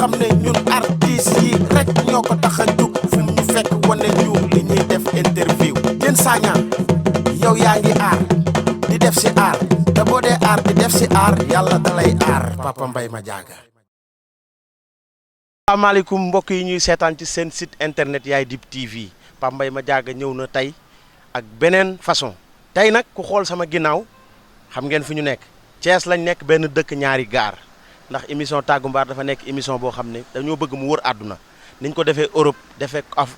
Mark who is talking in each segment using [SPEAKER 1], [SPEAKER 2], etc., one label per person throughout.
[SPEAKER 1] xam ne ñun artistes yi rek ñoo ko tax a jug fu ñu fekk wane ñu li ñuy def interview Diène Sagna yow yaa ngi aar di def si aar te boo dee aar di def si aar yàlla dalay aar Papa Mbaye Madiaga.
[SPEAKER 2] asalaamaaleykum mbokk yi ñuy seetaan ci seen site internet Yaay Dib TV Papa Mbaye Madiaga ñëw na tey ak beneen façon tey nag ku xool sama ginnaaw xam ngeen fu ñu nekk Thiès lañ nekk benn dëkk ñaari gaar ndax émission Taggu Mbaar dafa nekk émission boo xam ne dañoo bëgg mu wër àdduna niñ ko defee Europe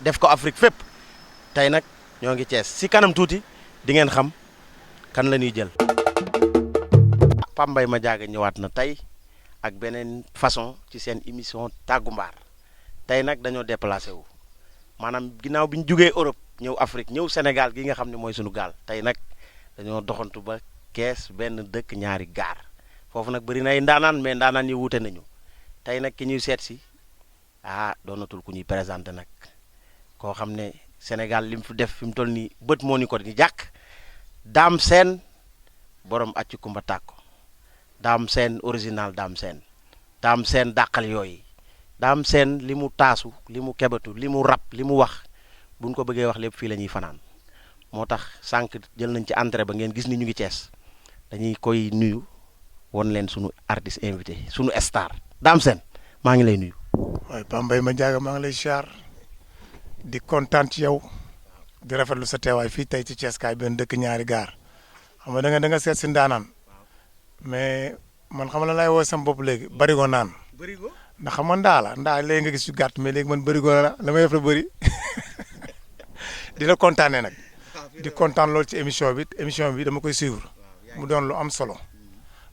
[SPEAKER 2] def ko Afrique fépp tey nag ñoo ngi Thiès si kanam tuuti di ngeen xam kan la ñuy jël. Papa Mbaye Madiaga ñëwaat na tey ak beneen façon ci seen émission Taggu Mbaar tey nag dañoo déplacé wu maanaam ginnaaw bi ñu jugee Europe ñëw Afrique ñëw Sénégal gi nga xam ne mooy sunu gaal tey nag dañoo doxantu ba Kees benn dëkk ñaari gaar foofu nag bëri na ay ndaanaan mais ndaanaan yi wuute nañu tey nag ki ñuy seet si doonatul ku ñuy présenté nag koo xam ne Sénégal li mu fi def fi mu toll nii bët moo ni ko di jàkk Dame Sène borom acci kumba tàkko Dame Sène original Dame Sène dàqal yooyu Dame Sène li mu taasu li mu kebatu li mu rab li mu wax buñ ko bëggee wax lépp fii la ñuy fanaan moo tax sànq jël nañ ci entrée ba ngeen gis ni ñu ngi Cees dañuy koy nuyu won leen sunu artiste invité sunu star Dame Sène maa ngi lay nuyu.
[SPEAKER 3] waaye Papa Mbaye Madiaga maa ngi lay siyaar di kontaan ci yow di rafetlu sa teewaay fii tey ci Cees kaay benn dëkk ñaari gaar xam nga da nga seet si ndaanaan mais man xam la lay woo sama bopp léegi barigo naan ndax xam nga ndaa léegi nga gis yu gàtt mais léegi man barigo la may def la bëri di la kontaanee nag di kontaan loolu ci émission bi dama koy suivre mu doon lu am solo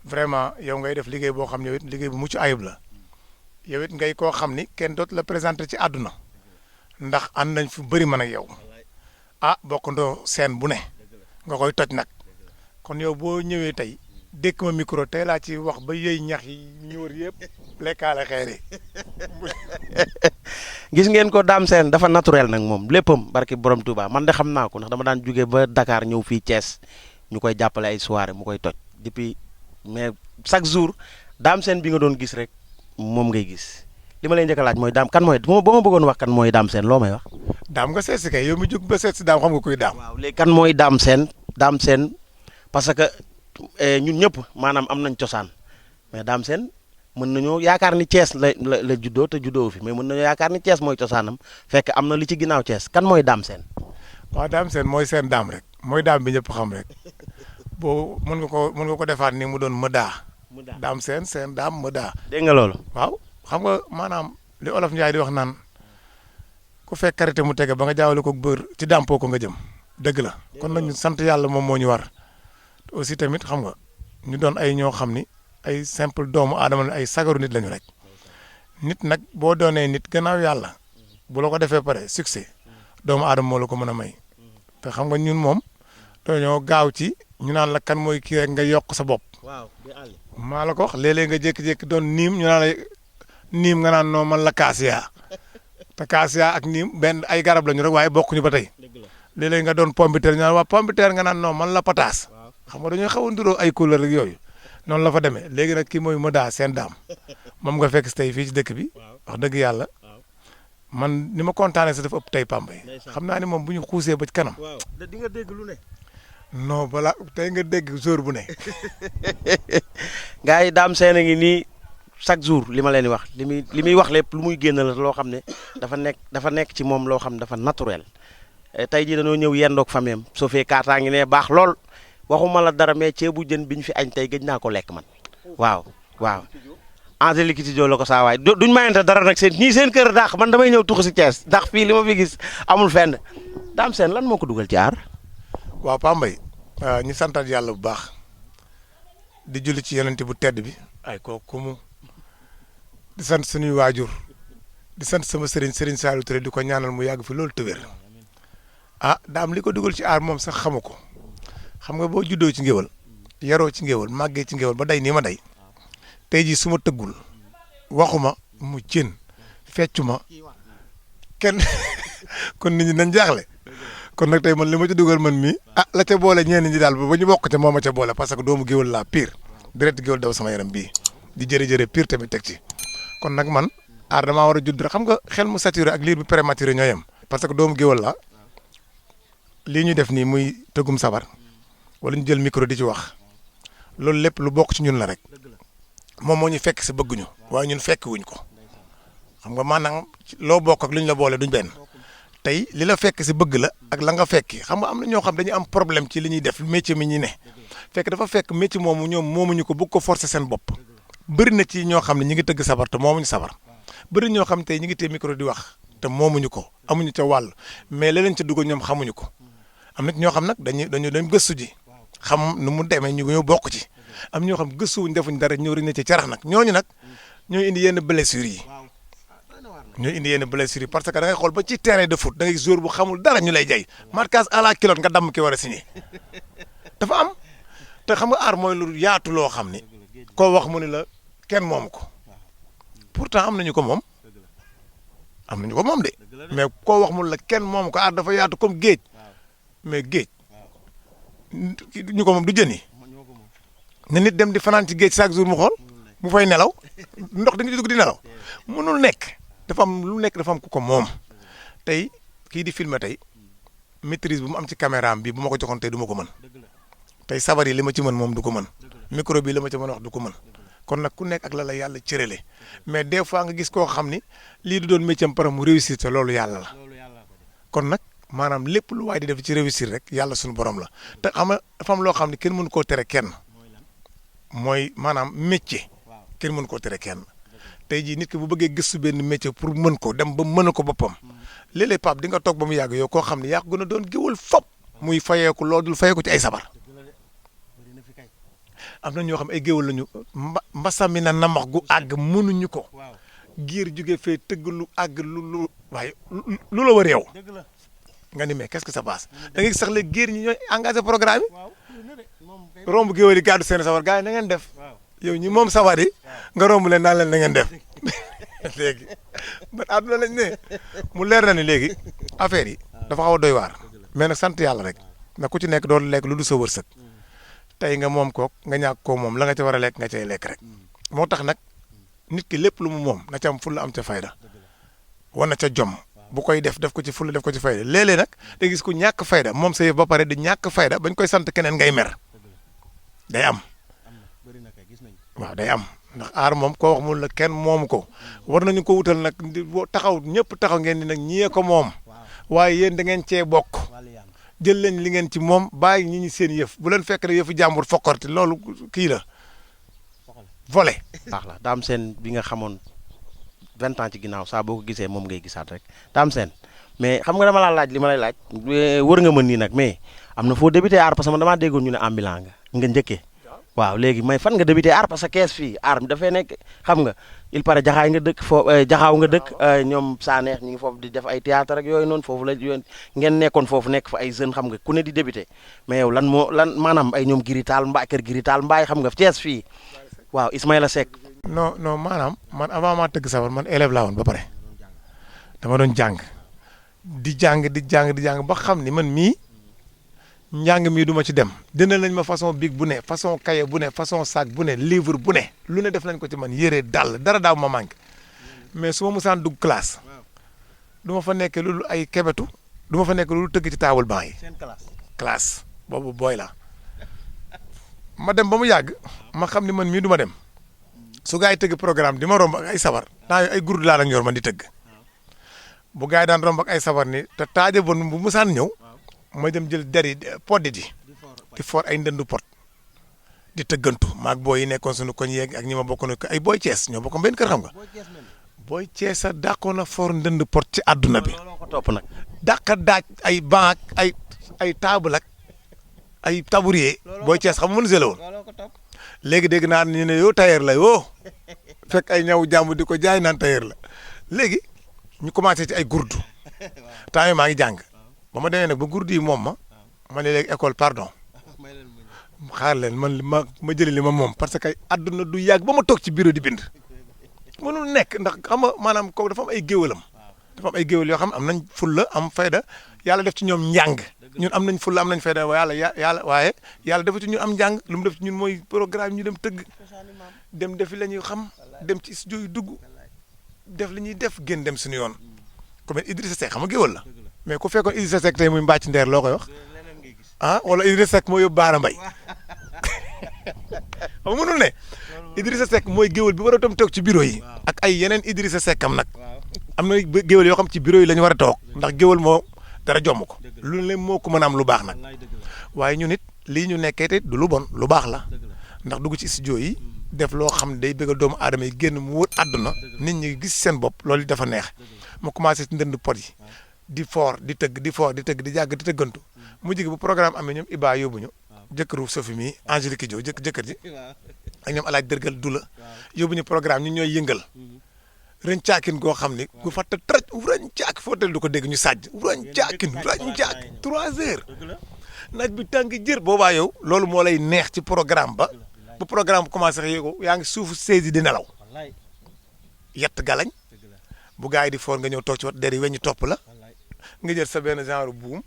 [SPEAKER 3] vraiment yow ngay def liggéey boo xam ne yow it liggéey bu mucc ayib la yow it ngay koo xam ni kenn dootu la présenté ci àdduna ndax ànd nañ fu bëri man ak yow bokkandoo scène bu ne nga koy toj nag kon yow boo ñëwee tey dékk ma micro tey laa ci wax ba yëy ñax yi ñu wër yëpp lekkaale xeer yi.
[SPEAKER 2] gis ngeen ko Dame Sène dafa naturel nag moom léppam barki borom Touba man de xam naa ko ndax dama daan jóge ba Dakar ñëw fii Thiès ñu koy jàppale ay soirée mu koy toj depuis mais chaque jour Dame Sène bi nga doon gis rek moom ngay gis li ma lay njëkk a laaj mooy Dame kan mooy ba ma bëggoon wax kan mooy Dame Sène loo may wax.
[SPEAKER 3] Dame nga seet si kay yow mi jóg ba seet si Dame xam nga kuy Dame.
[SPEAKER 2] waaw léegi kan mooy Dame Sène parce que ñun ñëpp maanaam am nañ cosaan mais Dame Sène mën nañoo yaakaar ni Thiès la juddoo te juddoo fi mais mën nañoo yaakaar ni Thiès mooy cosaanam fekk am na li ci ginnaaw Thiès kan mooy Dame Sène.
[SPEAKER 3] waaw Dame Sène mooy seen Dame rek mooy Dame bi ñëpp xam rek boo mën nga ko defaat ni mu doon mëdaa. Dame Sène seen Dame mëdaa.
[SPEAKER 2] dégg nga loolu.
[SPEAKER 3] waaw xam nga maanaam li olof Njaay di wax naan ku fekk karité mu tege ba nga jaawale ko bër ci dàmpoo ko nga jëm dëgg la kon nag ñu sant yàlla moom moo ñu war aussi tamit xam nga ñu doon ay ñoo xam ni ay simple doomu aadama la ay sagaru nit lañu rek nit nag boo doonee nit gannaaw yàlla bu la ko defee pare succès doomu aadama moo la ko mën a may te xam nga ñun moom dañoo gaaw ci ñu naan la kan mooy kii rek nga yokk sa bopp.
[SPEAKER 2] waaw
[SPEAKER 3] maa la ko wax léeg-léeg nga jékki-jékki doon niim ñu naan la niim nga naan noo man la kaasiya te kaasiya ak niim benn ay garab lañu rek waaye bokkuñu ba tey léeg-léeg nga doon pompiteer ñu naan waa pompiteer nga naan non man la pataas xam nga dañuy xaw a nduroo ay couleur rek yooyu noonu la fa demee léegi nag kii mooy mëdaa seen Dame moom nga fekk si tey fii ci dëkk bi wax dëgg yàlla man ni ma kontaanee sa dafa ëpp tey Papa Mbaye xam naa ni moom bu ñu xuusee ba ci kanam.
[SPEAKER 2] di nga dégg lu ne.
[SPEAKER 3] non balaa tey nga dégg jour bu ne.
[SPEAKER 2] gars yi Dame Sène a ngi nii chaque jour li ma leen di wax li muy wax lépp lu muy génn la loo xam ne dafa nekk ci moom loo xam ne dafa naturel tey jii dañoo ñëw yendoog famille am soo fee kaataa ngi ne baax lool waxuma la dara mais ceebu jën bi ñu fi añ tey gëj naa ko lekk man waaw. Angélique Tidjo la ko saa waay duñ mayante dara nag seen kër dàq man damay ñëw tuxu si Thiès ndax fii li ma fi gis amul fenn Dame Sène lan moo ko dugal ci aar.
[SPEAKER 3] waaw Papa Mbaye ñu santaat yàlla bu baax di julli ci yonent bu tedd bi ay kooku mu di sant suñuy waajur di sant sama Serigne Saliou Touré di ko ñaanal mu yàgg fi loolu te wér Dame li ko dugal ci aar moom sax xamu ko xam nga boo juddoo ci ngéwal yaroo ci ngéwal màggee ci ngéwal ba day nii ma day tey jii su ma tëggul waxuma mu cën feccu ma kenn kon nit ñi nañ jaaxle kon nag tey man li ma ci dugal man mii la ca boole ñenn ñi daal ba ñu bokk ca moo ma ca boole parce que doomu géwal laa pire direct géwal daw sama yaram bii di jërë pire tamit teg ci kon nag man aar damaa war a judd rek xam nga xel mu saturé ak liir bi prématuré ñoo yem parce que doomu géwal la lii ñu def nii muy tëggum sabar wala ñu jël micro di ci wax loolu lépp lu bokk ci ñun la rek moom moo ñu fekk si bëgguñu waaye ñun fekk wuñ ko xam nga maanaam loo bokk ak lu ñu la boole duñ benn tey li la fekk si bëgg la ak la nga fekki xam nga am na ñoo xam dañu am problème ci li ñuy def métier mi ñi ne fekk dafa fekk métier moomu ñoom moomuñu ko bëgg ko forcer seen bopp bëri na ci ñoo xam ne ñi ngi tëgg sabar te moomuñu sabar bëri ñoo xam tey ñi ngi téye micro di wax te moomuñu ko amuñu ca wàll mais la leen ca dugg ñoom xamuñu ko am na ñoo xam nag dañu gëstu ji xam nu mu demee ñu ñëw bokk ci am ñoo xam gëstuwuñ defuñ dara ñëw rek ne ci carax nag ñooñu nag ñooy indi yenn blessures yi parce que da ngay xool ba ci terrain de foot da ngay joueur bu xamul dara ñu lay jay marquage à la culotte nga damm ki war a signé dafa am te xam nga aar mooy lu yaatu loo xam ni koo wax mu ni la kenn moomu ko pourtant am nañu ko moom de mais koo wax mu la kenn moomu ko aar dafa yaatu comme géej mais géej ñu ko moom du jën yi na nit dem di fanaan ci géej chaque jour mu xool mu fay nelaw ndox di nga dugg di nelaw mënul nekk dafa am lu nekk dafa am ku ko moom tey kii di filmer tey maîtrise bu mu am ci caméra bi bu ma ko joxoon tey du ma ko mën tey sabar yi li ma ci mën moom du ko mën micro bi li ma ci mën wax du ko mën kon nag ku nekk ak la yàlla cërale mais des fois nga gis koo xam ni lii du doon métier am pare mu réussir te loolu yàlla la kon nag maanaam lépp lu waay di def ci réussir rek yàlla suñu borom la te xam nga dafa am loo xam ne kenn mënu koo tere kenn mooy maanaam métier kenn mënu koo tere kenn tey jii nit ki bu bëggee gëstu benn métier pour mën ko dem ba mën ko boppam léeg-léeg Pape di nga toog ba mu yàgg yow koo xam ne yaa ko gën a doon géwal fop muy fayeeku loolu dul fayeeku ci ay sabar am na ñoo xam ay géwal lañu mbasami na namax gu àgg mënuñu ko giir jóge fee tëgg lu àgg lu waaye lu la war yow nga ni mais qu'est-ce que ça passe da ngay sax léegi géer ñi ñooy engagé programme yi romb géwal yi gàddu seen sabar gars yi na ngeen def yow ñi moom sabar yi nga romb leen naan leen na ngeen def léegi man àdduna lañ ne mu leer na ni léegi affaire yi dafa xaw a doy waar mais nag sant yàlla rek na ku ci nekk doon lekk lu du sa wërsëg tey nga moom kook nga ñàkk koo moom la nga ca war a lekk nga cay lekk rek moo tax nag nit ki lépp lu mu moom na ca am fulla am ca fayda wan na ca jom bu koy def ko ci fulla def ko ci fayda léeg-léeg nag da gis ku ñàkk fayda moom sa yëf ba pare di ñàkk fayda bañ koy sant keneen ngay mer day am waaw day am ndax aar moom koo wax mun la kenn moomu ko war nañu ko wutal nag taxaw ñëpp taxaw ngeen ni nag ñiyee ko moom waaye yéen da ngeen cee bokk jël leen li ngeen ci moom bàyyi ñi ñi seen yëf bu leen fekk ne yëfu jàmbur fokkorti loolu kii la volé.
[SPEAKER 2] baax la Dame Sène bi nga xamoon 20 ans ci ginnaaw saa boo ko gisee moom ngay gisaat rek Dame Sène mais xam nga dama laa laaj li ma lay laaj wër nga mën nii nag mais am na foo débuté aar parce que man damaa déggoon ñu ne ambulant nga njëkkee waaw léegi may fan nga débuté aar parce que kees fii aar mi dafay nekk xam nga il paraît jaxaay nga dëkk foofu jaxaaw nga dëkk ñoom Saneex ñi ngi foofu di def ay théâtre ak yooyu noonu foofu la yoon ngeen nekkoon foofu nekk fa ay jeunes xam nga ku ne di débuté mais yow lan maanaam ay ñoom Girital Mbaay kër Girital Mbaay xam nga Thiès fii waaw Ismaïla Seck.
[SPEAKER 3] non maanaam man avant maa tëgg sabar man élève laa woon ba pare dama doon jàng di jàng ba xam ni man mii njàng mii du ma ci dem dina nañ ma façon bic bu ne façon cahier bu ne façon sac bu ne livre bu ne lu ne def nañ ko ci man yére dàll dara daaw ma manqué mais su ma musaan dugg classe du ma fa nekk loolu ay kebetu du ma fa nekk loolu tëgg ci taabal banc yi classe boobu booy la ma dem ba mu yàgg ma xam ni man mii du ma dem su gaa yi tëgg programme di ma romb ak ay sabar ay gurdu laa ak yor man di tëgg bu gaa yi daan romb ak ay sabar ni te taaja bon bu musaan ñëw ma dem jël der yi poddi di for ay ndëndu pot di tëggantu maag booy yi nekkoon suñu koñ yeeg ak ñi ma bokkoon ay booy Thiès ñoo bokkoon benn kër xam nga booy Thiès a dàqoon a for ndënd pot ci àdduna bi dàqa daaj ay banc ay table ak ay tabourier booy Thiès xam nga mënu la woon léegi dégg naa ñu ne yow tailleur la yoo fekk ay ñaw jàmm di ko jaay naan tailleur la léegi ñu commencé ci ay gurdu temps yii maa ngi jàng ba ma demee nag ba gurdu yi moom ma ne léegi école pardon xaar leen man ma jëlee li ma moom parce que àdduna du yàgg ba ma toog ci bureau di bind mënul nekk ndax xam nga maanaam kooku dafa am ay géwalam dafa am ay géwal yoo xam am nañ fulla am fayda yàlla def ci ñoom njàng ñun am nañ fulla am nañ fayda waaye yàlla dafa ci ñun am njàng lu mu def ci ñun mooy programme ñu dem tëgg dem defi la ñuy xam dem ci studio yu dugg def li ñuy def génn dem suñu yoon comme Idrissa Seck xam nga géwal la mais ku fekkoon Idrissa Seck tey muy mbàcc ndeer loo koy wax ah wala Idrissa Seck moo yóbbu Baara Mbay xam nga mënul ne Idrissa Seck mooy géwal bi war a toog ci bureau yi ak ay yeneen Idrissa Seck am nag am na géwal yoo xam ci bureau yi la ñu war a toog ndax géwal moo dara jomm ko lu leen moo ko mën a am lu baax nag waaye ñun it lii ñu nekkee te du lu bon lu baax la ndax dugg ci studio yi def loo xam ne day bëgg doomu aadama yi génn mu wër àdduna nit ñi gis seen bopp loolu dafa neex mu commencé ci ndënd pot yi di foor di tëgg di foor di tëgg di jàgg di tëggantu mu jigi bu programme amee ñoom Iba yóbbuñu jëkkëru Sophie mi Angélique Dio jëkkër ji ak ñoom alaaj dërgal du la yóbbuñu programme ñun ñooy yëngal ren caakin goo xam ne gu fatta traj ren caak foo tel du ko dégg ñu sàjj ren caakin ren caak 3 heures naaj bi tàng jër boobaa yow loolu moo lay neex ci programme ba bu programme bu commencé xëy ko yaa ngi suufu saisi di nelaw yett galañ bu gars yi di foor nga ñëw toog ci wat der yi weñ ñu topp la nga jël sa benn genre buum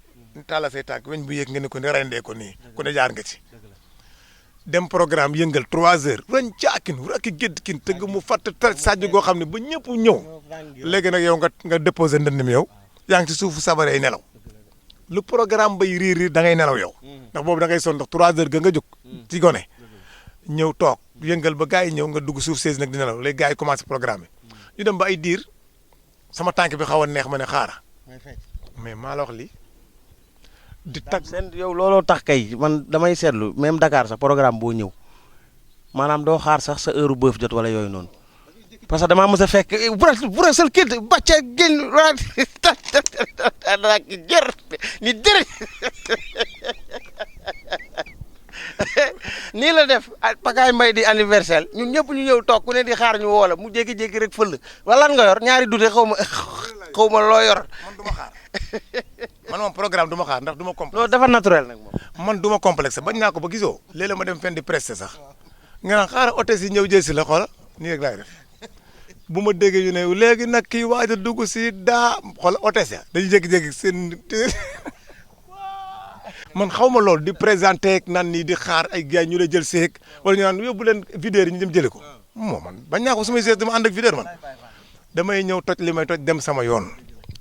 [SPEAKER 3] tàlla say tànk weñ bu yéeg nga ne ko ne rendee ko nii ku ne jaar nga ci dem programme yëngal 3 heures ren caakin rakki gédd kin tëgg mu fatt tra sàjj goo xam ne ba ñëpp ñëw léegi nag yow nga déposé ndënd mi yow yaa ngi ci suufu sabaree nelaw lu programme bay riir da ngay nelaw yow ndax boobu da ngay sonn ndax 3 heures ga nga jóg ci gone ñëw toog yëngal ba gars yi ñëw nga dugg suuf saisi nag di nelaw léegi gars yi commencé programme bi ñu dem ba ay diir sama tànk bi xaw a neex ma ne xaara mais maa la wax lii di tag
[SPEAKER 2] seen yow looloo tax kay man damay seetlu même Dakar sax programme boo ñëw maanaam doo xaar sax sa heure bëf jot wala yooyu noonu parce que damaa mës a fekk bu sel kii bàcce génn rak jër ni dër nii la def Pakaay Mbaye di anniversaire ñun ñëpp ñu ñëw toog ku ne di xaar ñu woo la mu jékki-jékki rek fël wala lan nga yor ñaari dute xaw ma loo yor.
[SPEAKER 3] man du ma xaar man moom programme du ma xaar ndax du ma complexe.
[SPEAKER 2] non dafa naturel nag moom.
[SPEAKER 3] man du ma complexe bañ naa ko ba gisoo léeg-léeg ma dem fenn di prester sax nga naan xaaral hôtesse yi ñëw jël si la xoola nii rek laay def bu ma déggee ñu ne léegi nag kii waaj a dugg si daa xoola hôtesse ya dañuy jékki-jékki seen man xaw ma loolu di présenté ak nan nii di xaar ay gars ñu lay jël seeg wala ñu naan yóbbu leen videur yi ñu dem jëlee ko moo man bañ naa ko su may seet dama ànd ak videur man damay ñëw toj li may toj dem sama yoon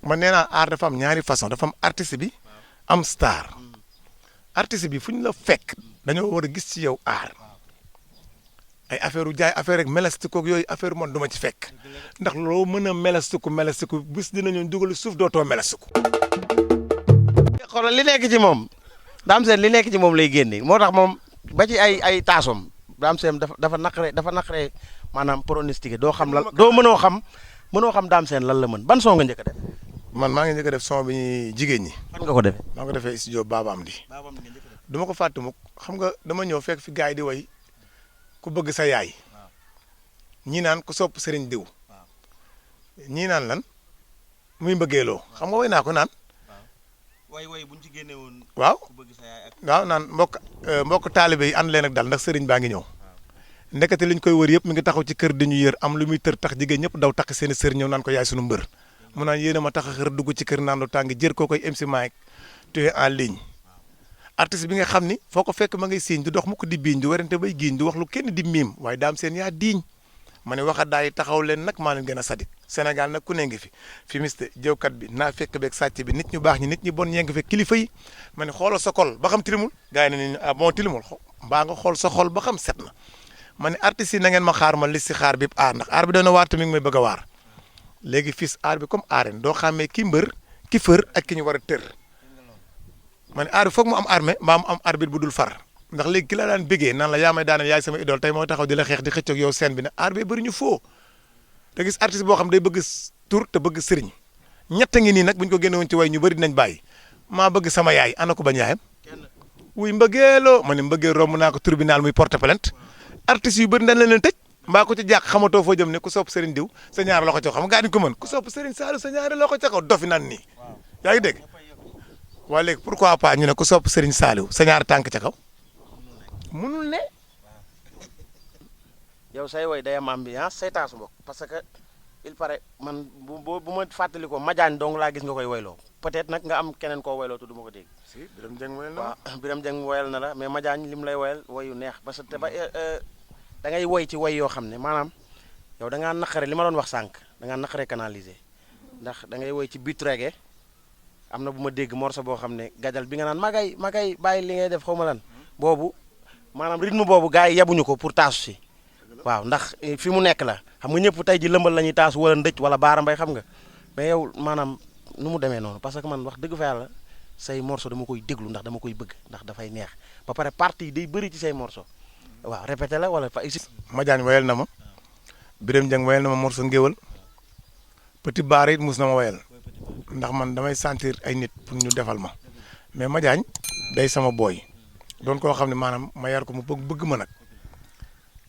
[SPEAKER 3] man nee naa art dafa am ñaari façon dafa am artiste bi am star artiste bi fu ñu la fekk dañoo war a gis ci yow art ay affaire u jaay affaire rek melastiku ak yooyu affaire man du ma ci fekk ndax loo mën a melastiku bis dinañu dugal suuf dootoo melastiku.
[SPEAKER 2] xoolal li nekk ci moom Dame Sène li nekk ci moom lay génne moo tax moom ba ci ay taasom Dame Sène dafa naqaree maanaam pronostiqué doo xam lan doo mënoo xam Dame Sène lan la mën ban son nga njëkk a def.
[SPEAKER 3] man maa ngi njëkk a def son bi ñuy jigéen ñi.
[SPEAKER 2] fan nga ko defee.
[SPEAKER 3] maa ngi ko defee studio Babaam di. du ma ko fàtte mukk xam nga dama ñëw fekk fi gars yi di way ku bëgg sa yaay. ñii naan ku sopp sëriñ diw. ñii naan lan muy mbëggeeloo xam nga way naa ko naan.
[SPEAKER 2] way bu ñu ci génne woon.
[SPEAKER 3] waaw
[SPEAKER 2] ku bëgg sa yaay ak.
[SPEAKER 3] waaw naan mbokk taalibe yi ànd leen ak dal ndax sëriñ baa ngi ñëw. ndekete li ñu koy wër yëpp mi ngi taxaw ci kër dañu yër am lu muy tër tax jigéen ñëpp daw takk seen i sër ñëw naan ko yaay sunu mbër. mu naan yéen a ma tax a xër dugg ci kër naan lu tàng jër koo koy MC Mike tu es en ligne. artiste bi nga xam ni foo ko fekk ma ngay siiñ du dox mu ko di biiñ du werante bay giiñ du wax lu kenn di miim waaye Dame Sène yaa diiñ ma ne waxa daay taxaw leen nag maa leen gën a sadik Sénégal nag ku ne ngi fi fimiste jëwkat bi naa fekk beeg sàcc bi nit ñu baax ñi nit ñi bon ñee ngi fekk kilifa yi ma ne xoolal sa kol ba xam tilimul gars yi ne ah bon tilimul mbaa nga xool sa xol ba xam set na ma ne artistes yi na ngeen ma xaar ma lis si xaar bi aar ndax aar bi doon na waar tamit may bëgg a waar léegi fils aar bi comme aaren doo xàmmee ki mbër ki fër ak ki ñu war a tër ma ne aar bi foog mu am armée mbaa mu am arbitre bu dul far ndax léegi ki la daan bégee naan la yaa may daaneel yaay sama idole tey moo taxaw di la xeex di xëccoog yow scène bi ne aar bi bëri ñu foo te gis artiste boo xam day bëgg tur te bëgg sëriñ ñett ngi nii nag bu ñu ko génne woon ci way ñu bëri dinañ bàyyi maa bëgg sama yaay ana ko bañ yaayam wuy mbëggeeloo ma ne mbëggeel romb naa ko tribunal muy porte plainte artistes yu bëri dañ leen tëj mbaa ko ci jàq xamatoo foo jëm ne ku sopp sëriñ diw sa ñaari loxo ca kaw xam nga gaa ko mën ku sopp sëriñ Saliou sa ñaari loxo ca kaw dofi nan nii yaa ngi dégg waaye léegi pourquoi pas ñu ne ku sopp sëriñ Saliou sa ñaari tànk ca kaw mënul ne.
[SPEAKER 2] yow say woy day am ambiance say taasu mbokk parce que il paraît man bu ma fàttali ko Madiagne dong laa gis nga koy woyloo peut-être nag nga am keneen koo woyloo te du ma ko dégg.
[SPEAKER 3] si Birame Dieng woyal na
[SPEAKER 2] waaw Birame Dieng woyal na la mais Madiagne lim lay woyal woyu neex parce que te ba da ngay woy ci woy yoo xam ne maanaam yow da ngaa naqare li ma doon wax sànq da nga naqaree canaliser ndax da ngay woy ci beat reggae am na bu ma dégg morceau boo xam ne gajal bi nga naan magay bàyyi li ngay def xaw ma lan boobu maanaam rythme boobu gars yi yabuñu ko pour taasu si waaw ndax fi mu nekk la xam nga ñëpp tey ji lëmbal la ñuy taasu wala ndëj wala baara mbay xam nga mais yow maanaam nu mu demee noonu parce que man wax dëgg fa yàlla say morceau dama koy déglu ndax dama koy bëgg ndax dafay neex ba pare partie yi day bëri ci say morceau waaw répété la wala fa
[SPEAKER 3] Madiagne wayal na ma Birame Dieng wayal na ma morceau ngéwal Petit Baara it mus na ma wayal ndax man damay sentir ay nit pour ñu defal ma mais Madiagne day sama booy doon koo xam ne maanaam ma yar ko mu bëgg ma nag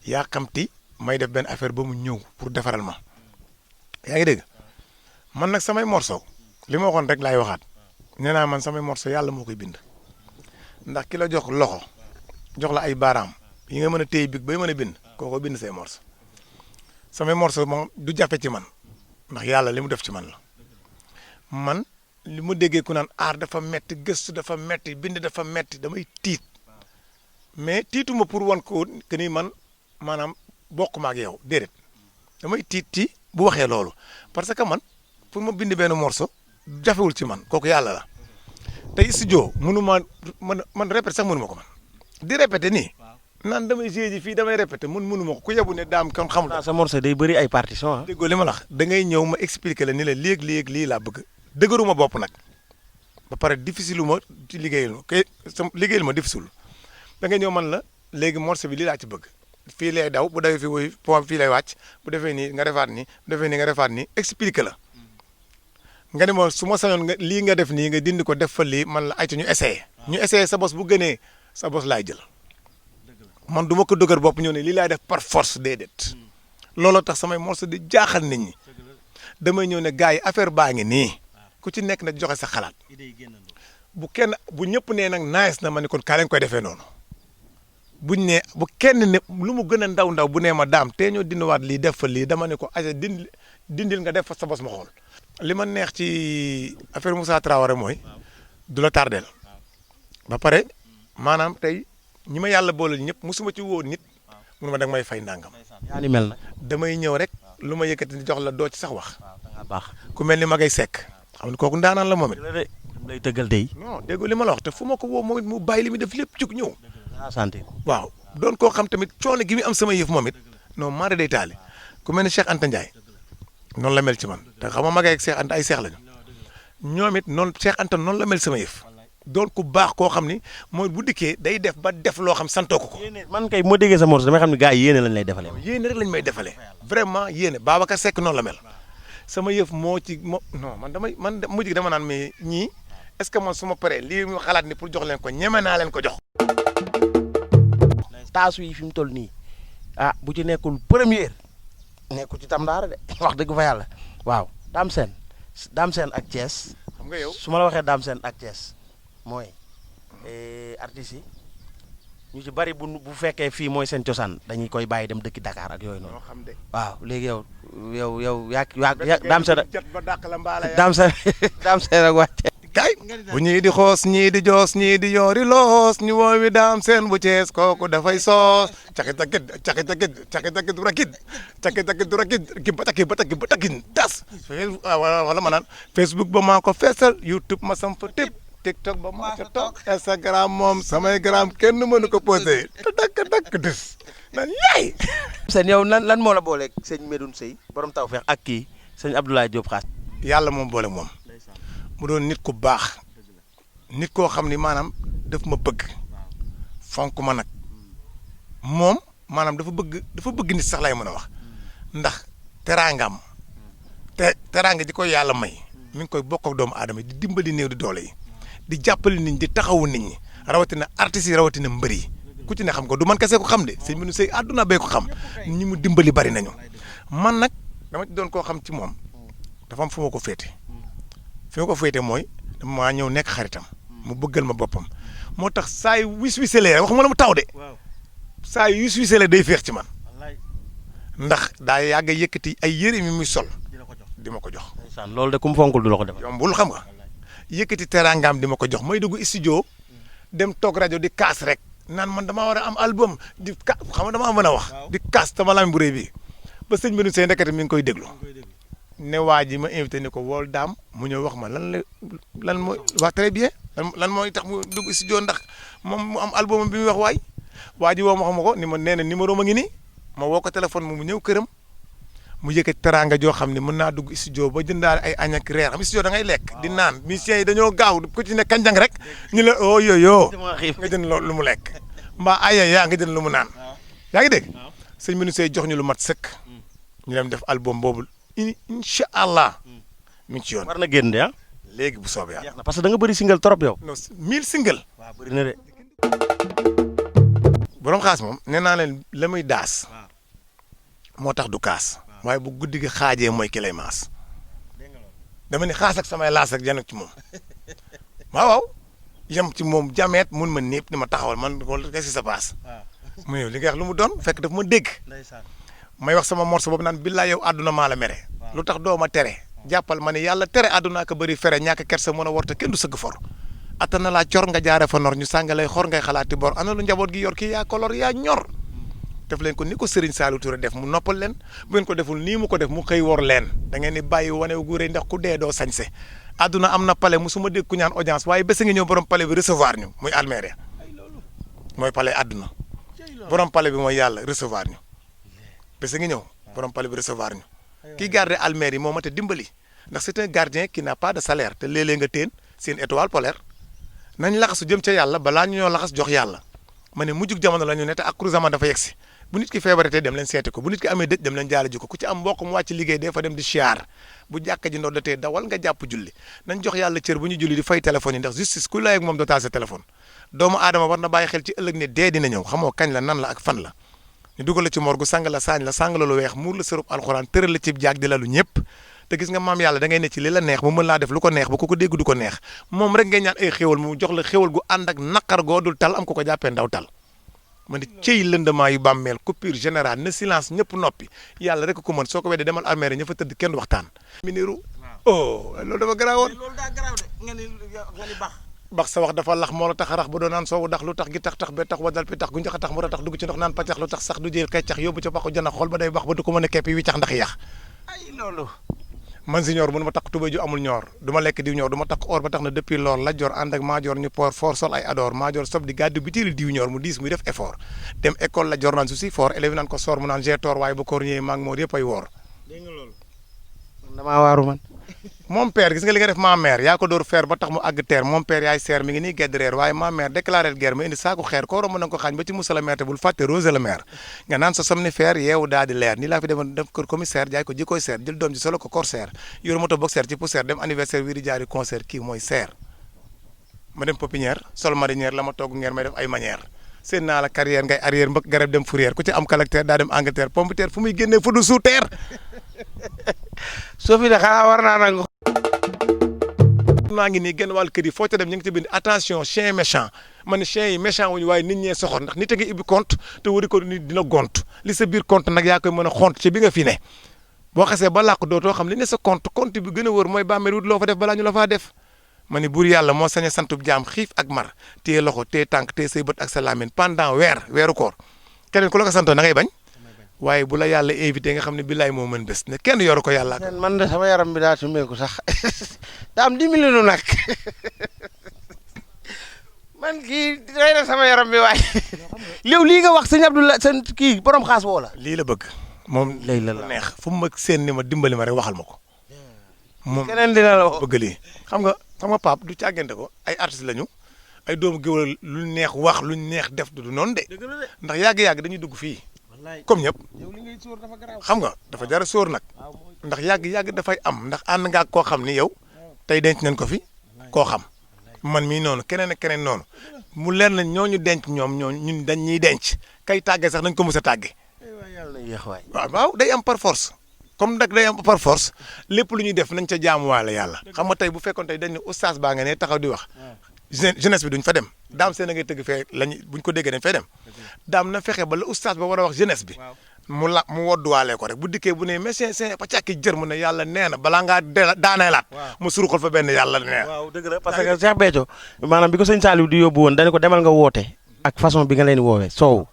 [SPEAKER 3] yaa xamti may def benn affaire ba mu ñëw pour defaral ma yaa ngi dégg man nag samay morceau li ma waxoon rek laay waxaat nee naa man samay morceau yàlla moo koy bind ndax ki la jox loxo jox la ay baaraam yi nga mën a téye big bay mën a bind kooko bind say morceau samay morceau moom du jafe ci man ndax yàlla li mu def ci man la man li mu déggee ku naan aar dafa metti gëstu dafa metti bind dafa metti damay tiit mais tiituma pour wan ko que ni man maanaam bokk ma ak yow déedéet damay tiit ci bu waxee loolu parce que man pour ma bind benn morceau jafewul ci man kooku yàlla la tey studio mënuma man répété sax mënuma ko man di répété nii naan damay joué ji fii damay répété mënuma ko ku yebu ne daam kon xamul.
[SPEAKER 2] sa morceau day bëri ay partition ah.
[SPEAKER 3] déggoo li ma la wax da ngay ñëw ma expliqué la ni la léeg-léeg lii laa bëgg dëgëruma bopp nag ba pare difficile ma ci liggéeyal ma kay sama liggéeyal ma difficile da ngay ñëw man la léegi morceau bi lii laa ci bëgg fii lay daw bu dawee fi woy point fii lay wàcc bu defee nii nga defaat nii bu defee nii nga defaat nii expliqué la nga ne ma su ma sañoon nga lii nga def nii nga dindi ko def fa lii man la ayca ñu essayé sa bos bu gënee sa bos laay jël man du ma ko dëgër bopp ñëw ne lii laay def par force déedéet looloo tax samay morceau di jaaxal nit ñi damay ñëw ne gars yi affaire baa ngi nii ku ci nekk na joxe sa xalaat bu ñëpp nee nag nice na ma ne kon kaa leen koy defee noonu buñ ne bu kenn ne lu mu gën a ndaw bu nee ma daam tee ñoo dindiwaat lii def fa lii dama ne ko aja dindil nga def fa sa bos ma xool li ma neex ci affaire Moussa Traoré mooy du la tardel ba pare maanaam tey ñi ma yàlla booleel ñëpp musuma ci woo nit mun ma da nga may fay ndàngam
[SPEAKER 2] yaa ni mel na
[SPEAKER 3] damay ñëw rek lu ma yëkkati di jox la doo ci sax wax
[SPEAKER 2] baax
[SPEAKER 3] ku mel ni Magay Seck xam nga kooku ndaanaan la moom it
[SPEAKER 2] lay tëggal day
[SPEAKER 3] non déggu li ma la wax te fu ma ko woo moom it mu bàyyi li muy def lépp jug ñëw
[SPEAKER 2] santé
[SPEAKER 3] waaw doon koo xam tamit coono gi muy am sama yëf moom it non mara day taali ku mel ni Cheikh Anta Ndiaye noonu la mel ci man te xam nga Magay ak Cheikh Anta ay seex lañu ñoom it noonu Cheikh Anta noonu la mel sama yëf doon ku baax koo xam ni mooy bu dikkee day def ba def loo xam santoo ko ko.
[SPEAKER 2] man kay moo déggee sa morceau damay xam ne gars yi yéene lañ lay defalee.
[SPEAKER 3] yéene rek lañ may defalee vraiment yéene Babacar Seck noonu la mel sama yëf moo ci non man mujj gi dama naan mais ñii est-ce que man su ma paree lii mu xalaat ni pour jox leen ko ñeme naa leen ko jox.
[SPEAKER 2] taasu yi fi mu toll nii ah bu ci nekkul première nekkul ci tam daara de wax dëgg fa yàlla waaw Dame Sène ak Thiès.
[SPEAKER 3] xam nga yow
[SPEAKER 2] su ma la waxee Dame Sène ak Thiès mooy artistes yi ñu ci bari bu fekkee fii mooy seen cosaan dañuy koy bàyyi dem dëkki Dakar ak yooyu noonu. waaw léegi yow yaa Dame Sène Dame Sène ak wàcce
[SPEAKER 3] kay bu ñii di xoos ñii di joos ñii di yoori loos ñu woowi Dame Sène bu Cees kooku dafay soos caki-takit du rakit ki tas wala ma naan Facebook ba maa ko feesal YouTube ma sam fa tip TikTok ba maa ko toog Instagram moom samay gram kenn mënu ko posé tak des nan yaay
[SPEAKER 2] seen yow lan moo la booleeg sëñ Medoune Seye borom Tawfekh ak kii sëñ Abdoulaye Diop Khass
[SPEAKER 3] yàlla moom boole moom mu doon nit ku baax nit koo xam ni maanaam daf ma bëgg fonk ma nag moom maanaam dafa bëgg nit sax lay mën a wax ndax teraangam teraanga ji ko yàlla may mi ngi koy bokk ak doomu aadama di dimbali néew di doole yi di jàppale nit ñi di taxawu nit ñi rawatina artistes yi rawatina mbër yi ku ci ne xam ko du man kese ko xam de sëñ Medoune Seye àdduna bee ko xam ñi mu dimbali bari nañu man nag dama ci doon koo xam ci moom dafa am fu ma ko féete fi ma ko féete mooy maa ñëw nekk xaritam mu bëggal ma boppam moo tax saa yu wis-wiselee waxuma la mu taw de saa yu wis-wiselee day féex ci man ndax daa yàgg a yëkkati ay yére mi muy sol di ma ko jox.
[SPEAKER 2] loolu de ku mu fonkul du la ko defal.
[SPEAKER 3] yombul xam nga yëkkati teraangaam di ma ko jox may dugg studio dem toog rajo di kaas rek naan man damaa war a am album di xam nga damaa mën a wax. di kaas sama lam bu rëy bi ba sëñ Medoune Seye ndekete mi ngi koy déglu ne waa ji ma invité ni ko wool daam mu ñëw wax ma lan mooy wax très bien lan mooy tax mu dugg studio ndax moom mu am album bi muy wax waay waa ji woo ma xam ko ni ma nee na numéro ma ngi nii ma woo ko téléphone mu ñëw këram mu yëkkati teraanga joo xam ne mën naa dugg studio ba jëndaale ay añ ak reer xam studio da ngay lekk di naan musiciens yi dañoo gaaw ku ci ne kanjang rek ñu la oh yooyu nga jënd loolu lu mu lekk mbaa aya yaa nga jënd lu mu naan yaa ngi dégg sëñ ministre jox ñu lu mat sëkk ñu dem def album boobu incha allah mi ngi ci yoon.
[SPEAKER 2] war na génn de ah.
[SPEAKER 3] léegi bu soobee yàlla.
[SPEAKER 2] parce que da nga bëri single trop yow.
[SPEAKER 3] non 1000 single.
[SPEAKER 2] waaw bëri na de.
[SPEAKER 3] borom xaas moom nee naa leen la muy daas. moo tax du kaas. waaye bu guddi gi xaajee mooy ki lay maas. dama ni xaas ak samay laas ak yan ci moom waaw yem ci moom jameet mun ma népp ni ma taxawal man wala qu'est-ce qui se passe. mu yow li nga wax lu mu doon fekk daf ma dégg. may wax sama morceau boobu naan billaay yow àdduna maa la mere. lu tax doo ma tere. jàppal ma ne yàlla tere àdduna ko bëri fere ñàkk kersa mën a warta kenn du sëgg for. attana laa cor nga jaare fa nor ñu sàngalay xor ngay xalaati bor ana lu njaboot gi yor kii yaa kolor yaa ñor. def leen ko ni ko Serigne Saliou Touré def mu noppal leen bu ngeen ko deful nii mu ko def mu xëy wor leen da ngeen ni bàyyi wane wu guuree ndax ku dee doo sañse àdduna am na palais musuma dégg ku ñaan audience waaye bés nga ñëw borom palais bi recevoir ñu muy Almeria mooy palais àdduna borom palais bi mooy yàlla recevoir ñu bés nga ñëw borom palais bi recevoir ñu kii garde Almeria moo mat a dimbali ndax c'est un gardien qui n'a pas de salaire te léeg-léeg nga teen seen étoile polaire nañ laxasu jëm ca yàlla balaa ñu ñoo laxas jox yàlla ma ne mujjug jamono la ñu ne te ak zaman dafa yegsi bu nit ki feebaratee dem leen seeti ko bu nit ki amee dëj dem leen jaale ji ko ku ci am mbokk mu wàcc liggéey dee fa dem di siyaar bu jàkka ji ndoddatee dawal nga jàpp julli nañ jox yàlla cër bu ñu julli di fay téléphone yi ndax justice ku lay ak moom doo taal sa téléphone doomu aadama war na bàyyi xel ci ëllëg ne dee dina ñëw xamoo kañ la nan la ak fan la ñu dugal la ci morgu sang la saañ la sang la lu weex muur la sërub alxuraan tëral la ci jaag di la lu ñëpp te gis nga maam yàlla da ngay ne ci li la neex mu mën laa def lu ko neex ba ku ko dégg du ko neex moom rek ngay ñaan ay xéwal mu jox la xéwal gu ànd ak naqar goo dul tal am ko ko jàppee ndaw tal ma ne cëy lëndëmaa yu bàmmeel coupure générale ne silence ñëpp noppi yàlla rek ko mën soo ko weddee demal almeere ña fa tëdd kenn waxtaan. miniru oh loolu dafa garaawoon.
[SPEAKER 2] loolu daa garaaw de nga ni
[SPEAKER 3] bax sa wax dafa lax moo la tax a rax ba doon naan soowu dax lu tax gi tax be tax wadal pi tax gu njax a tax mu tax dugg ci ndox naan paccax lu tax sax du jël kay cax yóbbu ca paxu jana xool ba day bax ba du ko mën a kepp yi cax ndax yax
[SPEAKER 2] ay loolu.
[SPEAKER 3] man si ñor mënu ma takk tubéy ju amul ñor du ma lekk diw ñor du ma takk or ba tax na depuis loor la jor ànd ak maajoor ñu poor fort sol ay adoor maajoor sob di gàddu bitéeli diw ñor mu diis muy def effort dem école la jor naan su si fort élève naan ko soor mu naan j'ai tort waaye ba koor ñëwee maa ngi moor yëpp ay woor
[SPEAKER 2] dégg nga loolu. damaa waaru man.
[SPEAKER 3] mon père gis nga li nga def ma mère yaa ko door feer ba tax mu àgg teer mon père yaay seer mi ngi nii gedd reer waaye ma mère déclaré guerre ma indi saako xeer koo romb na ko xaañ ba ci Moussa la maire te bul fàtte Rose la maire nga naan sa somnifère yeewu daal di leer nii laa fi demoon def kër commissaire jaay ko jikkoy seer jël doom ji solo ko corsaire yor moto boxer ci poussière dem anniversaire wii di jaari concert kii mooy seer ma dem pépinière sol marinière la ma togg ngeer may def ay manière seen naa la carrière ngay arrière mbëkk garab dem fourrière ku ci am caractère daa dem Angleterre pomme de terre fu muy génnee fu du sous terre
[SPEAKER 2] Sophie de xanaa war naa nangu.
[SPEAKER 3] maa ngi nii genn wàll kër yi foo ca dem ñu ngi ci bind attention chien méchant ma ne chien yi méchant wuñu waaye nit ñee soxor ndax nit a ngi ibbi compte te wari ko nit dina gont li sa biir compte nag yaa koy mën a xont ci bi nga fi ne boo xasee ba làq dootoo xam li ne sa compte bi gën a wër mooy bàmmeel wut loo fa def balaa ñu la faa def ma ne buur yàlla moo sañ a santub jaam xiif ak mar téye loxo téye tànk téye say bët ak sa làmmiñ pendant weeru koor keneen ku la ko santoon da ngay bañ waaye bu la yàlla invité nga xam ne billaay moo mën bés ne kenn yoru ko yàlla.
[SPEAKER 2] man de sama yaram bi daa sumeeku sax daa am 10 millions nag man kii rey na sama yaram bi waaye léew lii nga wax sëñ Abdoulaye seen kii borom xaas woo la.
[SPEAKER 3] lii la bëgg moom
[SPEAKER 2] lay la
[SPEAKER 3] neex fu mu ma seen ni ma dimbali ma rek waxal ma ko. moom
[SPEAKER 2] keneen dina la wax
[SPEAKER 3] bëgg lii xam nga Pape du càggante ko ay artistes lañu ay doomu géwël lu neex wax lu neex def du noonu de ndax yàgg-yàgg dañuy dugg fii. comme ñëpp xam nga dafa jar a sóor nag ndax yàgg dafay am ndax ànd nga ak koo xam ni yow tey denc nañ ko fi koo xam man mii noonu keneen ak keneen noonu mu leer na ñooñu denc ñun dañ ñuy denc kay tàgge sax nañ ko mës a tàgge waaw day am par force comme nag day am par force lépp lu ñuy def nañ ca jaamuwaale yàlla xam nga tey bu fekkoon tey dañ ne oustaz baa nga ne taxaw di wax jeunesse bi duñ fa dem daam seen a ngay tëgg fee lañu buñ ko déggee dañ fay dem daam na fexe ba la oustaz ba war a wax jeunesse bi mu wodduwaale ko rek bu dikkee bu ne mais c'est pa càkki jër mu ne yàlla nee na balaa ngaa daaneelaat mu suruxal fa benn yàlla nee
[SPEAKER 2] waaw dëgg la parce que Cheikh Béthio maanaam bi ko sëñ Saliou di yóbbu woon dañu ko demal nga woote ak façon bi nga leen woowee soow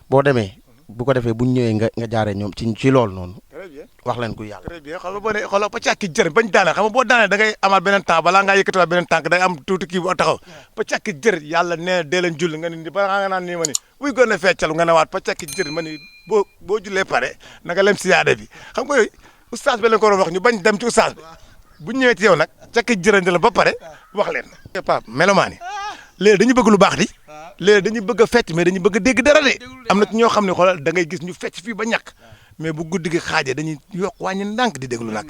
[SPEAKER 2] boo demee bu ko defee buñ ñëwee nga jaaree ñoom ci loolu noonu
[SPEAKER 3] très bien
[SPEAKER 2] wax leen kuy yàlla.
[SPEAKER 3] très bien xam nga boo nee xoolal pàcc jërë bañ daane xam nga boo daanee da ngay amaat beneen temps balaa ngaa yëkkatiwaat beneen tànk day am tuuti kii bu taxaw pàcc jërë yàlla nee dee leen julli nga ni balaa nga naan nii ma ni buy gën a feccal nga ne waat pàcc jërë ma ni boo jullee pare na nga lem si yaade bi xam nga yooyu oustaz bi leen ko doon wax ñu bañ dem ci oustaz bi bu ñu ñëwee ci yow nag pàcc jërëndi la ba pare wax leen. Pape melomaan yi léegi dañu bëgg lu baax di léegi dañu bëgg a fecc mais dañu bëgg a dégg dara de am na ci ñoo xam ne xoolal da ngay gis ñu fecc fii ba ñàkk mais bu guddi gi xaajee dañuy yokk wàññi ndànk di déglu nag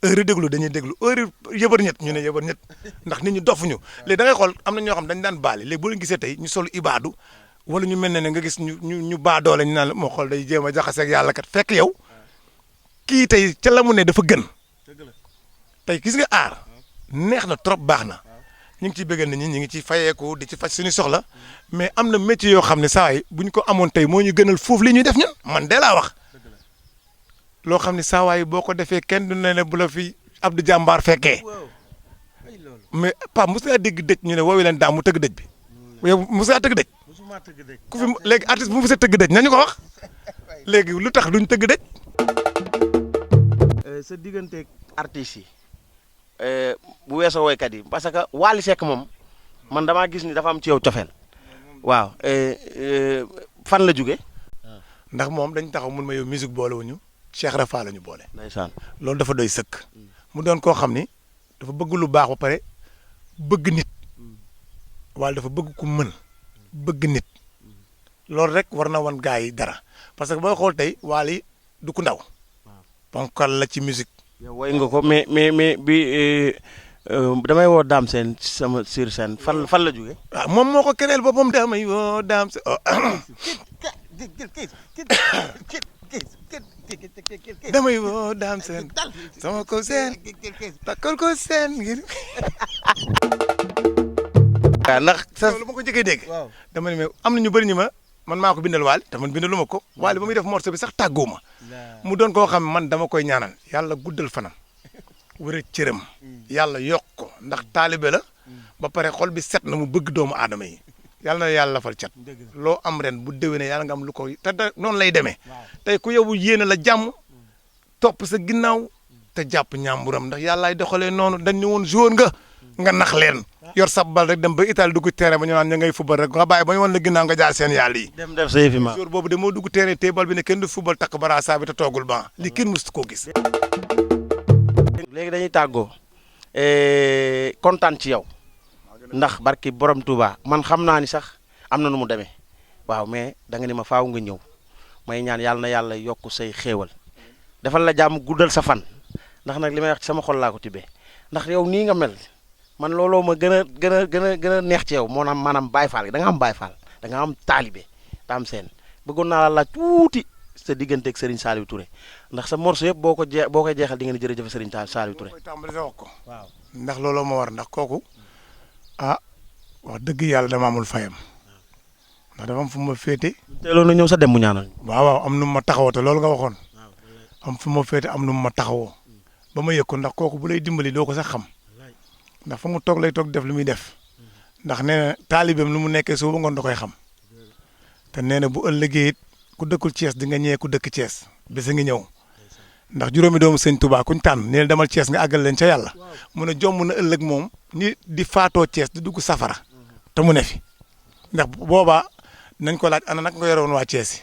[SPEAKER 3] heure déglu dañuy déglu heure yëbar ñett ñu ne yëbar ñett ndax nit ñu dofuñu léegi da ngay xool am na ñoo xam dañ daan baale léegi boo leen gisee tey ñu solu ibaadu wala ñu mel ne nga gis ñu baadoole ñu naan moo xool day jéem a jaxaseeg yàlla kat fekk yow kii tey ca la mu ne dafa gën tey gis nga aar neex na trop baax na ñu ngi ciy bëggal nit ñi ñu ngi ciy fayeeku di ci faj suñu soxla mais am na métier yoo xam ne saa yi bu ñu ko amoon tey moo ñu gënal foofu li ñuy def ñun man de laa wax loo xam ne saa waay boo ko defee kenn du ne bu la fi Abdou Jàmbaar fekkee mais Pape mos ngaa dégg dëj ñu ne woowu leen daam mu tëgg dëj bi yow mos ngaa tëgg dëj ku fi léegi artiste bu mu mos a tëgg dëj nañu ko wax léegi lu tax duñ tëgg dëj.
[SPEAKER 2] sa digganteeg artistes yi bu weesoo woykat yi parce que Wally Seck moom man damaa gis ni dafa am ci yow cofeel waaw fan la jóge
[SPEAKER 3] ndax moom dañ taxaw mun ma yow musique boolewuñu Cheikh Rafa la ñu boole.
[SPEAKER 2] ndeysaan
[SPEAKER 3] loolu dafa doy sëkk. mu doon koo xam ni dafa bëgg lu baax ba pare bëgg nit wala dafa bëgg ku mën bëgg nit loolu rek war na wan gars yi dara parce que booy xool tey Wally du ku ndaw ponkal la ci musique.
[SPEAKER 2] yow woy nga ko mais bi damay woo Dame Sène sama sur scène fan la jóge
[SPEAKER 3] ah moom moo ko keneel boppam damay woo Dame Sène damay woo Dame Sène sama ko seen takkal ko seen ngir.
[SPEAKER 2] waaw ndax sa
[SPEAKER 3] loolu ma ko njëkkee dégg. dama ne mais am na ñu bëri ñu man maa ko bindal Wally te man bindalu ma ko Wally ba muy def morceau bi sax tàggoo ma mu doon koo xam man dama koy ñaanal yàlla guddal fanam wër a cëram yàlla yokk ko ndax taalibe la ba pare xol bi set na mu bëgg doomu aadama yi yàlla na yàlla lafal cat loo am ren bu déwénee yàlla nga am lu ko te noonu lay demee tey ku yow yéene la jàmm topp sa ginnaaw te jàpp ñàmburam ndax yàllaay doxalee noonu dañ ne woon jour nga nax leen yor sa bal rek dem ba Italie dugg terrain ba ñu naan ña ngay fubal rek nga bàyyi ba ñu wan la ginnaaw nga jaar seen yàlla yi.
[SPEAKER 2] dem def sa yëfi ma
[SPEAKER 3] jour boobu de moo dugg terrain te bal bi ne kenn du fubal takk barasa bi te toogul ba li kenn mësut koo gis.
[SPEAKER 2] léegi dañuy tàggoo kontaan ci yow ndax barki borom Touba man xam naa ni sax am na nu mu demee waaw mais da nga ni ma faaw nga ñëw may ñaan yàlla na yàlla yokk say xéewal defal la jàmm guddal sa fan ndax nag li may wax ci sama xol laa ko tibbee ndax yow nii nga mel. man looloo ma gën a neex ci yow maanaam Baye Fall da nga am Baye Fall da nga am taalibe Dame Sène bëggoon naa la laaj tuuti sa digganteeg Serigne Saliou Touré ndax sa morceau yëpp boo koy jeexal di nga ni jërëjëf Serigne Saliou Touré.
[SPEAKER 3] tàmbali sa wax ko waaw ndax looloo ma war ndax kooku wax dëgg yàlla dama amul fayam ndax dafa am fu ma féete.
[SPEAKER 2] teeloon na ñëw sa dem mu ñaanal.
[SPEAKER 3] waaw am nu ma taxawoo te loolu nga waxoon am fu ma féete am nu ma taxawoo ba ma yëg ko ndax kooku bu lay dimbali doo ko sax xam. ndax fa mu toog lay toog def lu muy def ndax nee na taalibeem lu mu nekkee suba ngoon da koy xam te nee na bu ëllëgee it ku dëkkul Thiès di nga ñëwee ku dëkk Thiès bés a ngi ñëw ndax juróomi doomu sëñ Touba kuñ tànn nee na demal Thiès nga àggal leen ca yàlla mu ne jomb na ëllëg moom ni di faatoo Thiès di dugg safara te mu ne fi ndax boobaa nañ ko laaj ana nag nga yore woon waa Thiès yi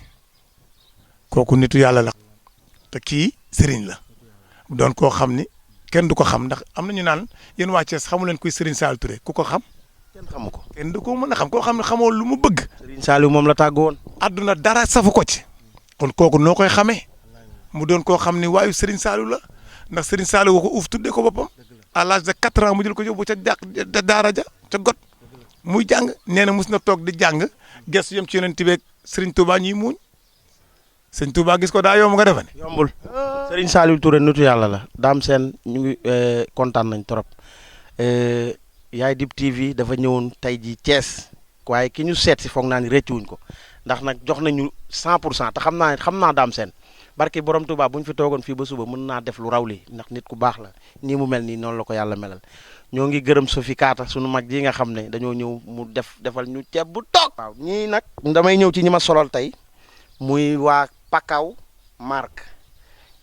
[SPEAKER 3] kooku nitu yàlla la te kii sëriñ la doon koo xam ni. kenn du ko xam ndax am na ñu naan yéen waa Thiès xamu leen kuy Serigne Saliou Touré ku ko xam.
[SPEAKER 2] kenn xamu ko.
[SPEAKER 3] kenn du ko mën a xam koo xam ne xamoo lu mu bëgg.
[SPEAKER 2] Serigne Saliou moom la tàggu woon.
[SPEAKER 3] àdduna dara safu ko ci. kon kooku noo koy xamee. mu doon koo xam ni waayu Serigne Saliou la ndax Serigne Saliou ko uuf tuddee ko boppam. à l'âge de 4 ans mu jël ko yóbbu ca daara ja ca got muy jàng nee na mus na toog di jàng gestu yem ci yeneen tibeeg Serigne Touba ñuy muuñ Serigne Touba gis ko daa yomb nga defe ne.
[SPEAKER 2] yombul. Serigne Saliou Touré nitu yàlla la Dame Sène ñu ngi kontaan nañ trop Yaay Dib TV dafa ñëwoon tey ji Thiès waaye ki ñu seet si foog naa ni rëccuwuñ ko ndax nag jox nañu 100% te xam naa Dame Sène barki borom Touba bu ñu fi toogoon fii ba suba mën naa def lu raw li ndax nit ku baax la nii mu mel nii noonu la ko yàlla melal ñoo ngi gërëm Sophie Kaata sunu mag ji nga xam ne dañoo ñëw mu defal ñu ceeb bu toog. waaw ñii nag damay ñëw ci ñi ma solal tey muy waa Pakaw Marque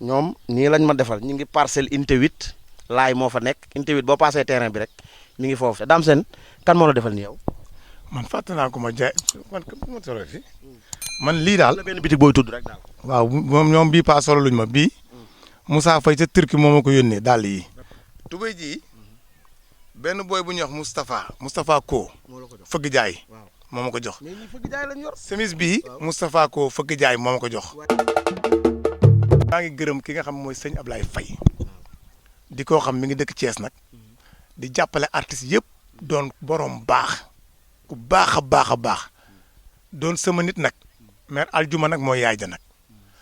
[SPEAKER 2] ñoom nii lañ ma defal ñu ngi parcelle unité 8 laay moo fa nekk unité 8 boo passé terrain bi rek mi ngi foofu te Dame Sène kan moo la defal ni yow.
[SPEAKER 3] man fàtte naa ko ma jaay man ma solo fi man lii daal.
[SPEAKER 2] la benn bitig booy tudd rek daal.
[SPEAKER 3] waaw moom ñoom bii pas solo luñ ma bii Moussa Faye ca Turquie moo ma ko yónnee dàll yi. tubéy ji benn boy bu ñuy wax Moustapha Ko fëgg jaay moo ma ko jox.
[SPEAKER 2] mais ñi fëgg jaay lañ yor.
[SPEAKER 3] semis bii Moustapha Ko fëgg jaay moo ma ko jox. maa ngi gërëm ki nga xam mooy sëñ Ablaye Faye di koo xam mi ngi dëkk Thiès nag di jàppale artistes yëpp doon borom baax ku baax a baax a baax doon sama nit nag mais aljuma nag mooy yaay ja nag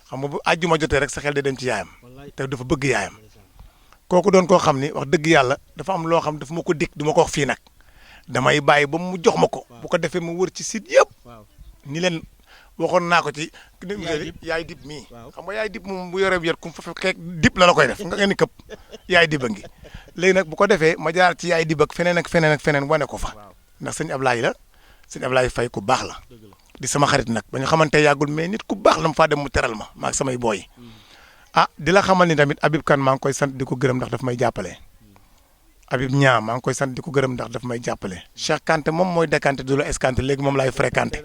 [SPEAKER 3] xam nga bu aljuma jotee rek sa xel di dem ci yaayam te dafa bëgg yaayam kooku doon koo xam ni wax dëgg yàlla dafa am loo xam dafa ma ko dikk du ma ko wax fii nag damay bàyyi ba mu jox ma ko bu ko defee mu wër ci site yëpp ni leen waxoon naa ko ci yaay dib mii xam nga yaay dib moom bu yoree yet ku fa fekk dib la koy def nga ngeen ni këpp yaay dib a ngi léegi nag bu ko defee ma jaar ci yaay dib ak feneen ak feneen ak feneen wane ko fa ndax sëñ Ablaye la sëñ Ablaye Faye ku baax la di sama xarit nag ba ñu xamante yàggul mais nit ku baax la mu faa dem mu teral ma maag samay booy di la xamal ni tamit Habib Kane maa ngi koy sant di ko gërëm ndax daf may jàppale Habib Niang maa ngi koy sant di ko gërëm ndax daf may jàppale Cheikh Kanté moom mooy décanté du la escanté léegi moom laay fréquenté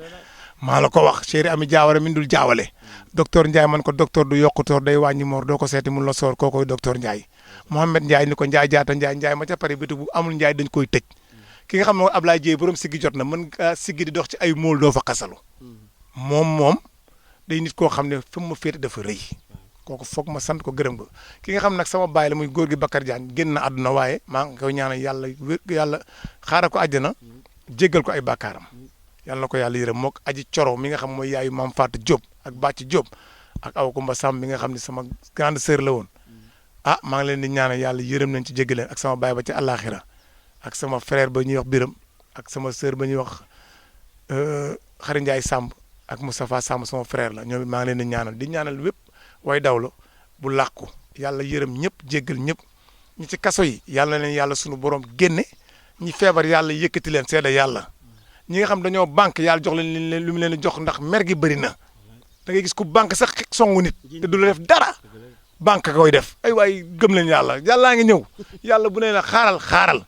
[SPEAKER 3] maa la ko wax chéri ami jaawara min dul jaawale docteur Ndiaye man ko docteur du yokkutoor day wàññi moor doo ko seeti mun la soor koo koy docteur Ndiaye Mohamed Ndiaye ni ko Ndiaye jaata Ndiaye ma ca Paris bitu bu amul Ndiaye dañ koy tëj ki nga xam ne Ablaye Dieye borom siggi jot na mën nga siggi di dox ci ay mool doo fa xasalu moom day nit koo xam ne fi mu ma féete dafa rëy kooku foog ma sant ko gërëm ko ki nga xam nag sama baay la muy góor gi Bakar Diagne génn na àdduna waaye maa ngi koy ñaanal yàlla xaaral ko àjjana jéggal ko ay bàkkaaram yàlla na ko yàlla yërëm mook aji coro mi nga xam mooy yaayu maam Fatou Diop ak Bàcc Diop ak Awa Kumba Sam mi nga xam ne sama grande sœur la woon maa ngi leen di ñaanal yàlla yërëm nañ ci jéggal leen ak sama baay ba ci àllaaxira ak sama frère ba ñuy wax Biram ak sama sœur ba ñuy wax Xari Ndiaye Samb ak Moustapha Samb sama frère la ñoom maa ngi leen di ñaanal wépp way dawlo bu làqu yàlla yërëm ñëpp jéggal ñëpp ñi ci kaso yi yàlla na leen yàlla sunu borom génne ñi feebar yàlla yëkkati leen seeda yàlla ñi nga xam dañoo banque yàlla jox leen lu mu leen jox ndax mer gi bëri na da ngay gis ku banque sax songu nit te du la def dara banque koy def ay waay gëm leen yàllaa ngi ñëw yàlla bu ne la xaaral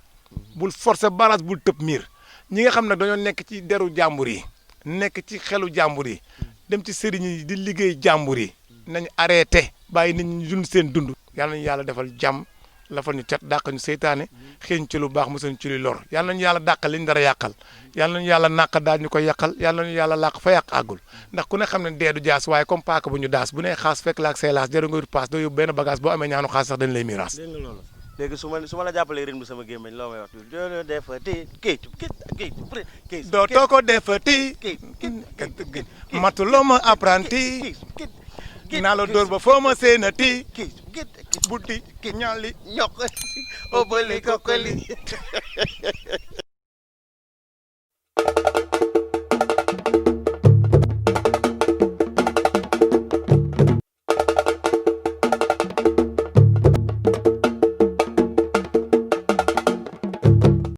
[SPEAKER 3] bul forcer barrage bul tëb miir ñi nga xam ne dañoo nekk ci deru jàmbur yi nekk ci xelu jàmbur yi dem ci sëriñ yi di liggéey jàmbur yi nañ arrêté bàyyi nit ñi dund seen dund yàlla nañu yàlla defal jàmm lafal ñu cat dàq ñu seytaane xëeñ ci lu baax mosuñ ci lu lor yàlla nañu yàlla dàqal liñ dara yàqal yàlla nañu yàlla nàq daal ñu ko yàqal yàlla nañu yàlla làq fa yàq àggul ndax ku ne xam ne dee du jaas waaye comme paaka bu ñu daas bu ne xaas fekk la ak say laas jërë nga wut paas doo yóbbu benn bagage boo amee ñaanu xaas sax dañ lay miiras.
[SPEAKER 2] dégg nga loolu léegi su ma la jàppalee ren bi sama gémmañ loo may wax doo defati kayit
[SPEAKER 3] dootoo ko defati matuloo ma apprenti naa la dóor ba foo ma seenati buddi ñaali
[SPEAKER 2] ñok obali kokoli